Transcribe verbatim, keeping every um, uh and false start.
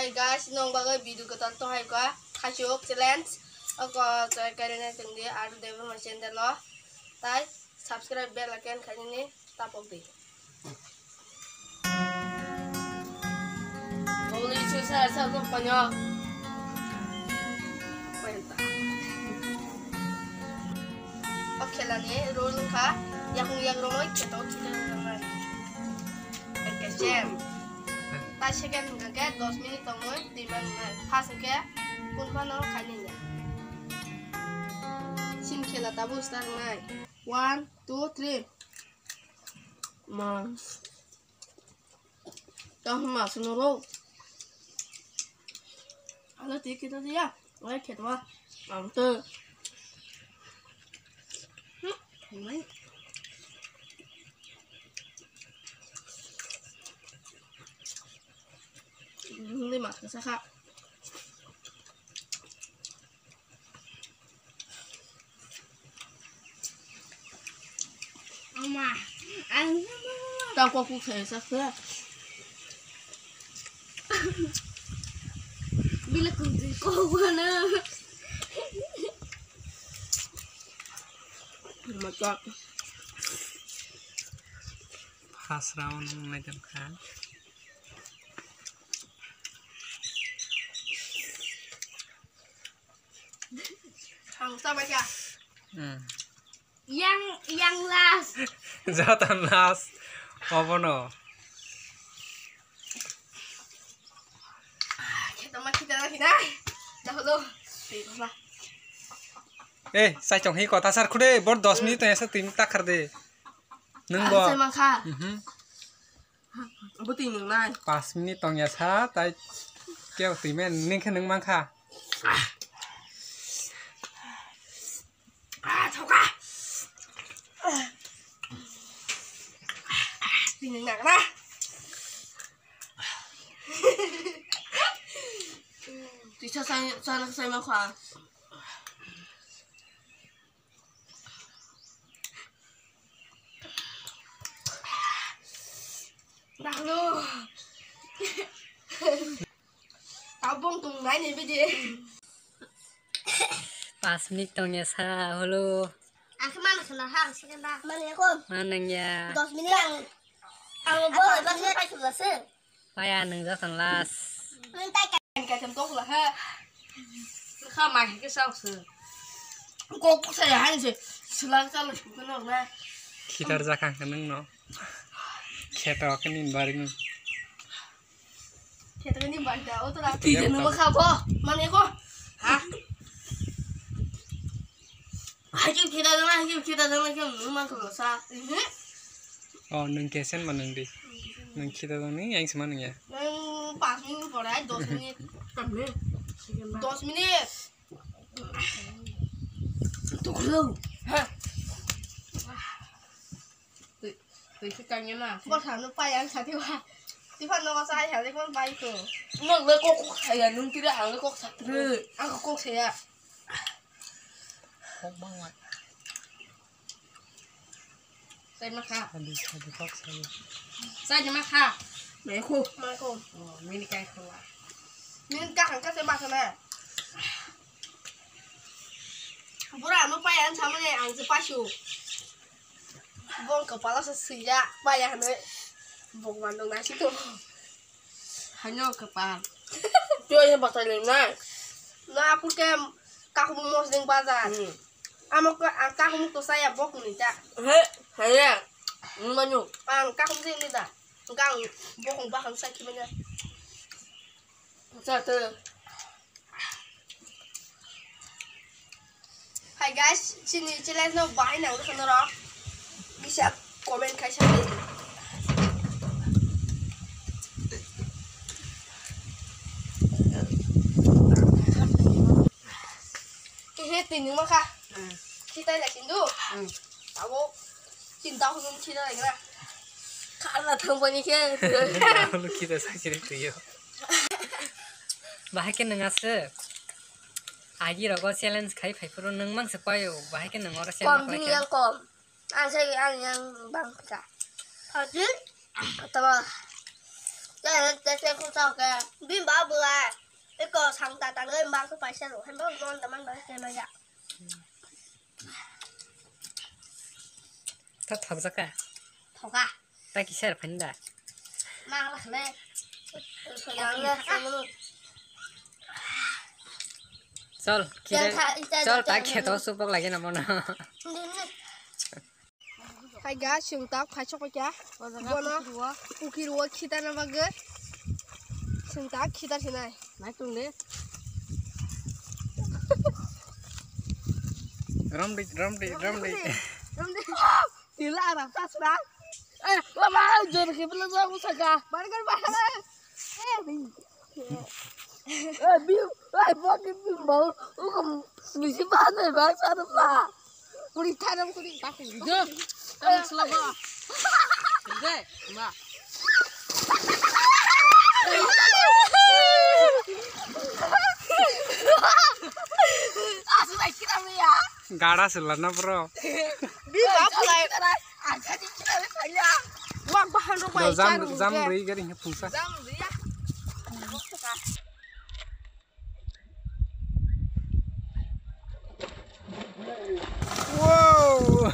Hey guys, nong bagwi video kwtal to hai ka, khachuk challenge. Oko chai kairene tengdi, aru Debbarma channel o. Tai subscribe bell icon khainani tapok di. Holy Susa sa to panyo. Kwenta. O khela ni rule wngkha, yakung yakrumwi kheto khitoknai. Ekhe sem. Tai second hwnkha khe dos minute tongwi twi man wngnai. First hwnkhe kun phano khainai ya. Sin khela tabuk start wngnai. One, two, three. Ma. Tang ma sunu ro. Alo tiki to dia. Oi khetwa. Ang to. Hmm. Hindi mas kasaka. Ama, ang tang kok kuk saya sak ya. Bila kunci kau mana? Macam. First round nang nai jam kha. Ang sa ba kya? Hmm. Yang, yang last. Joton last. Obono. Ah, kita mah kita lagi dah. Dah lo. Eh, sai chong hi kota sar khude, bor dos minute tong yasa twi takhar de. Nung bo. Sai mangkha. Mhm. Bwtwi nungnai. Pas minute tongya sa, tai keo twi men, nini khe nung mankha. Ah, thoka. Twi nung nang na. Twi sa sai, sa na sai mankha. Dahlo. Tabung tung nai ni bidi. Pas minute tong ya sa holo. Aku mana kena ha, sekarang mana ya kon? Mana ya? Dos minute. Ang, ang boleh dos minute. Paya nung joton last. Minta kaisam tokla ha. Kha mai ke sao se. Kok saya han se. Selak chala sukun na. Khitar jakang ke nung no. Kheto ke nin baring. Kheto ke nin baring da. O to la. Tije nung kha bo. Mane ko. Ha? Hakim khita jana, hakim khita jana, hakim nung mang kholo sa. Mhm. Oh, nung kesen ma nung di. Nung khita jana, yang sama nung ya. Nung pas minute pore, dos minute. Tamne. Dos minute. Tuklo. Ha. Twi, twi khe kangya na. Bwsano pai ang sati wa. Tiphano sa ai hali kon pai ko. Nung le kok kok saya, nung tira ang le kok satri. Ang kok saya. Kok bang wa. Sai ma kha. Hadi, hadi kok saya. Sai ma kha. Mai ko. Mai ko. Oh, mini kai ko wa. Mini ka kan ka sai ma kha na. Bura no pai ang samani ang se pasu. Bong kepala se sijak, payah ne. Bong mandung nasi tu. Hanya kepala. Tu yang pasal ni nai. Na, aku ke kaku mos ding bazar. Hmm. Amo ke, ah, kaku muk tu saya bok ni ta. He, saya. Manu. Ang kaku muk ni ta. Kang bok bakang sakhi manya. Sa tu. Hi guys, chini challenge no bahai nang rwkha norok. Kisa comment khai sa di. Kehe tini ma kha. Hmm. Khitai lai sindu. Hmm. Abo chinta hwnwi khita lai gra. Kharna thang bani khe. Abo khita sa kiri tuyo. Bahai khe nung aswk. Agi rogo challenge khai phai phuru nung mang se paio. Bahai khe nung oro challenge kom khai dini khe. Yang kom. Ang sai ang yang bang kha. Hajin. Tama. Te, te, te, kung sao ke. Bim ba bu ai. Eko sang ta tang le bang ko paisa ro. Hai bang non ta man ba ke ma ya. Ta thok jaka. Thoka. Ta kisa phani da. Mang la khne. Yang le. Chol, kire. Chol, ta kheto supok lagi na mono. Hai ga, chwng ta khaisok kha. Bono pukhi rwo khitana bagwi. Chwng ta khitar sinai. Nai tung de. Ramdi, ramdi, ramdi. Ramdi. Tila ara ta sra. Eh, lama jor khibla jago saka. Bargar bahar. Eh, bi. Eh, bi. Eh, bagi bi mau. Ukum misi bana bang sana pla. Kuri tanam kuri. Baku. Tanam selama. Deh, ma. Asal lagi kira ya. Gada selana, bro. Bi ba pulai. Wak bahan rok bai. Jam, jam rui gari hepungsa. Jam rui ya. Wow.